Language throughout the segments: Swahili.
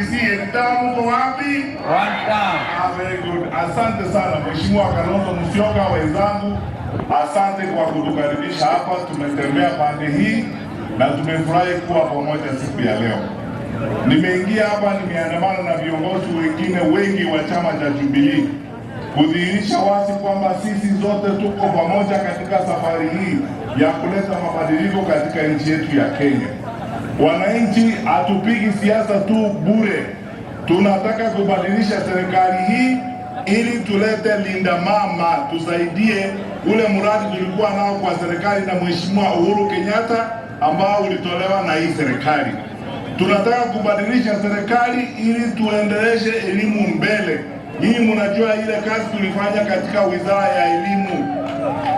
NCC. Edita, mko wapi? One time. Ah, very good. Asante sana Mheshimiwa Kalonzo Musyoka, wenzangu, asante kwa kutukaribisha hapa. Tumetembea pande hii na tumefurahi kuwa pamoja siku ya leo. Nimeingia hapa, nimeandamana na viongozi wengine wengi wa chama cha Jubilee kudhihirisha wazi kwamba sisi zote tuko pamoja katika safari hii ya kuleta mabadiliko katika nchi yetu ya Kenya. Wananchi, hatupigi siasa tu bure, tunataka kubadilisha serikali hii ili tulete linda mama, tusaidie ule mradi tulikuwa nao kwa serikali na Mheshimiwa Uhuru Kenyatta ambao ulitolewa na hii serikali. Tunataka kubadilisha serikali ili tuendeleshe elimu mbele. Nyinyi mnajua ile kazi tulifanya katika wizara ya elimu.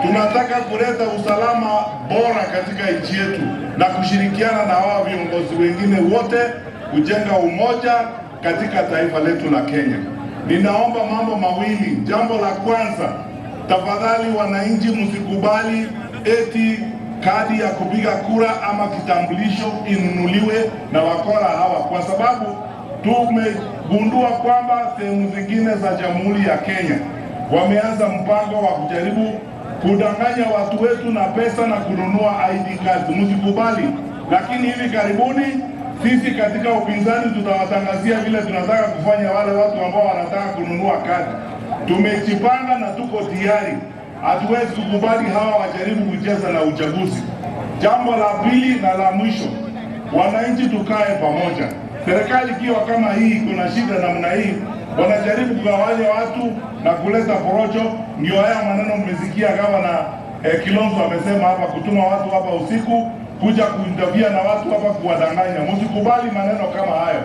Tunataka kuleta usalama bora katika nchi yetu na kushirikiana na hawa viongozi wengine wote kujenga umoja katika taifa letu la Kenya. Ninaomba mambo mawili. Jambo la kwanza, tafadhali wananchi, msikubali eti kadi ya kupiga kura ama kitambulisho inunuliwe na wakora hawa, kwa sababu tumegundua kwamba sehemu zingine za Jamhuri ya Kenya wameanza mpango wa kujaribu kudanganya watu wetu na pesa na kununua ID cards. Msikubali. Lakini hivi karibuni sisi katika upinzani tutawatangazia vile tunataka kufanya wale watu ambao wanataka kununua kadi. Tumejipanga na tuko tayari. Hatuwezi kukubali hawa wajaribu kucheza na uchaguzi. Jambo la pili na la mwisho, wananchi tukae pamoja. Serikali ikiwa kama hii kuna shida namna hii, wanajaribu kugawanya watu na kuleta porojo. Ndio haya maneno mmesikia gavana Kilonzo amesema hapa, kutuma watu hapa usiku kuja kuinterfere na watu hapa kuwadanganya. Msikubali maneno kama hayo.